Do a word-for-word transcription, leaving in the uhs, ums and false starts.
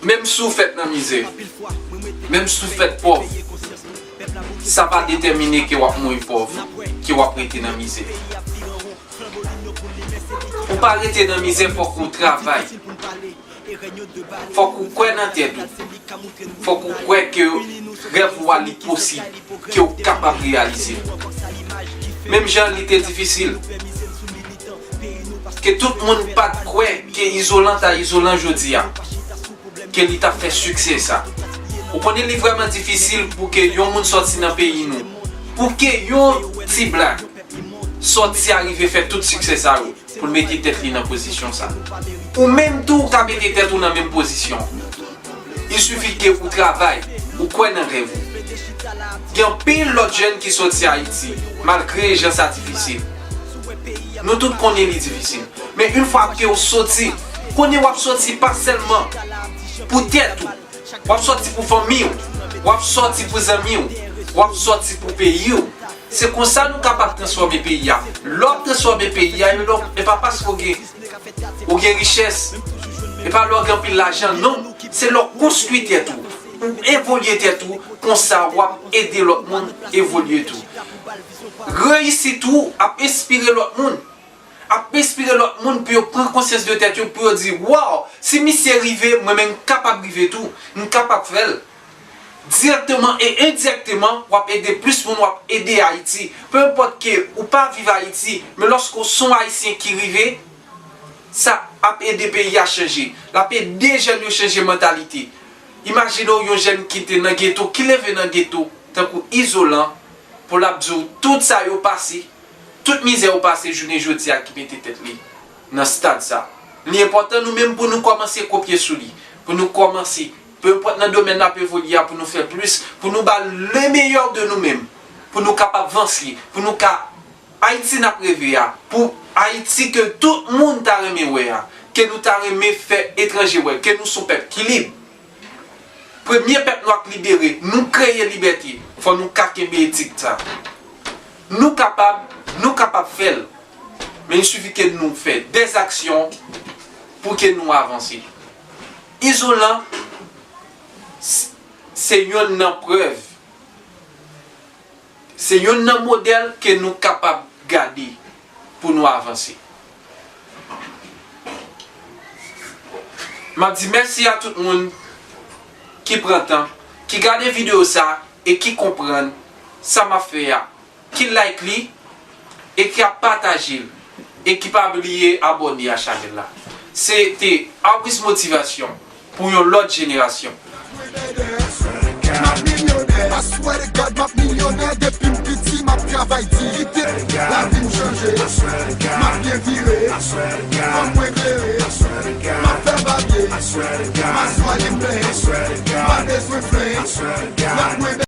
Menm si w fèt nan mizè, menm si w fèt pòv, sa pa detèmine ke w ap mouri pòv, ke w ap rete nan mizè. Pou w pa rete nan mizè, fòk ou travay. Fòk ou kwè nan tèt ou. Fòk ou kwè ke rèv ou a li posib, ke w kapab reyalize l. Menm jan li te difisil, ke tout moun pa t kwè ke Izolan ta Izolan jodi a, ke li t ap fè siksè sa. Ou konnen li vrèman difisil pou ke yon moun sòti nan peyi nou, pou ke yon ti blak sòti a rive fè tout siksè sa yo pou l mete tèt li nan pozisyon sa. Ou menm tou ou ka mete tèt ou nan menm pozisyon. Il suffit ke ou travay, ou kwè nan rèv ou. Gen anpil lòt jèn ki sòti Ayiti, malgre jan sa difisil. Nou tout konnen li difisil. Men yon fwa ke w sòti, konnen w ap sòti pa sèlman pou tèt ou. W ap sòti pou fanmi w. W ap sòti pou zanmi w. W ap sòti pou peyi w. Se konsa nou kapab transfòme peyi a. Lè w ap transfòme peyi a, e lè w, e pa paske w gen, w gen richès. E pa lè w gen anpil lajan, non. Se lè w konstwi tèt ou. Ou evolye tèt ou. Konsa, w ap ede lòt moun evolye tou. Reyisit ou ap enspire lòt moun. Ap enspire lòt moun pou yo pran konsyans de tèt yo, pou yo di, waw, si misye rive, mwen menm m kapab rive tou, m kapab fè l. Dirèkteman e endirèkteman, w ap ede plis moun, w ap ede Ayiti. Pe enpòt ke ou pa viv Ayiti, men lòske w se yon Ayisyen ki rive, sa ap ede peyi a chanje. L ap ede jèn yo chanje mantalite. Imajine w yon jèn ki te nan geto, ki leve nan geto, tankou Izolan, pou l ap di w tout sa yo pase, tout mizè yo pase jounen jodi a ki mete tèt li nan stad sa. Li enpòtan nou menm pou nou kòmanse kopye sou li, pou nou kòmanse, pe enpòt nan domèn n ap evolye a, pou nou fè plis, pou nou ba le meilleur de nou menm, pou nou kapab vanse, pou nou ka Ayiti n ap reve a, pou Ayiti ke tout moun ta renmen wè a, ke nou ta renmen fè etranje wè, ke nou se yon pèp ki lib. Premye pèp nwa k libere, nou kreye libète, fò nou ka kenbe etik sa. Nou kapab, nou kapab fè l. Men il suffit ke nou fè dèzaksyon pou ke nou avanse. Izolan, s-, se yonn nan prèv, se yonn nan modèl ke nou kapab gade pou nou avanse. M ap di mèsi a tout moun ki pran tan, ki gade videyo sa e ki konprann sa m ap fè a, ki like li e ki ap pataje l e ki pa bliye abòne a chanèl la. Se te Abris Motivasyon pou yon lòt jenerasyon. M ap milyonè. I swear to God, m ap milyonè. Depi m piti, m ap travay di. Kite lavi m chanje. M ap byen vire. Fanm mwen klere. M ap fè babye. M ap swale m plen. M pa bezwen flen. Lòt mwen